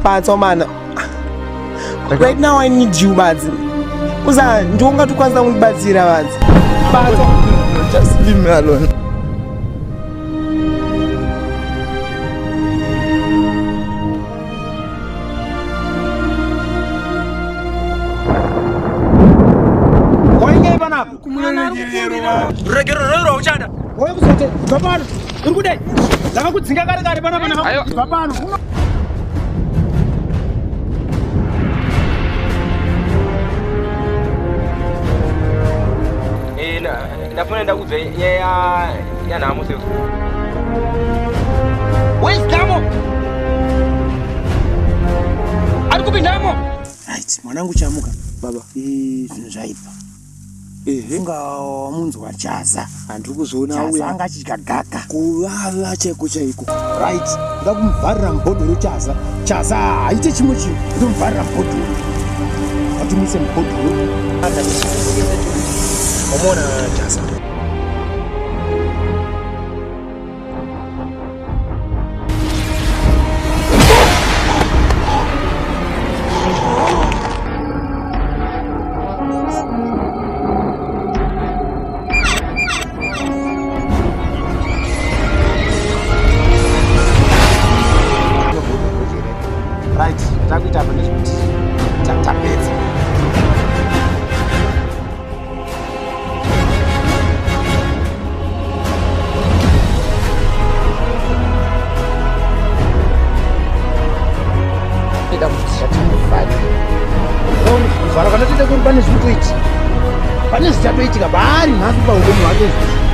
Patso mana. Right now I need you badzi. Uza ndiwe ungatokwanisa kundibatsira badzi. Patso. Just leave me alone. Wainge panapa? Ruregero rwero uchada. Wauya kuzote bva pano. Uri kudai. Ndakakudzinga kare kare panapa ndakakubva pano. Ndafuna ndakudza nyaya yanhamo seo. Where's Nhamo? Ari kupi Nhamo? Right, mwanangu chamuka. Baba, zvinhu zvaipa. Funga wamunzwa Chaza. Handiri kuzoona Chaza auya. anga achidya gaka. Kuvava chaiko chaiko. Right, ndoda kumuvharira mubhodhoro Chaza. Chaza haite chimwe chinhu, ndomuvharira mubhodhoro. Ngatimuise mubhodhoro. Wamuona Chaza. Right, takuita apa ndezvekuti tapedza. Ida kuti zvatimuvharira. Kuvhara kwandatoita kuri pane zviri kutoitika. Pane zvichatoitika paari nhasi paupenyu hwake izvozvi.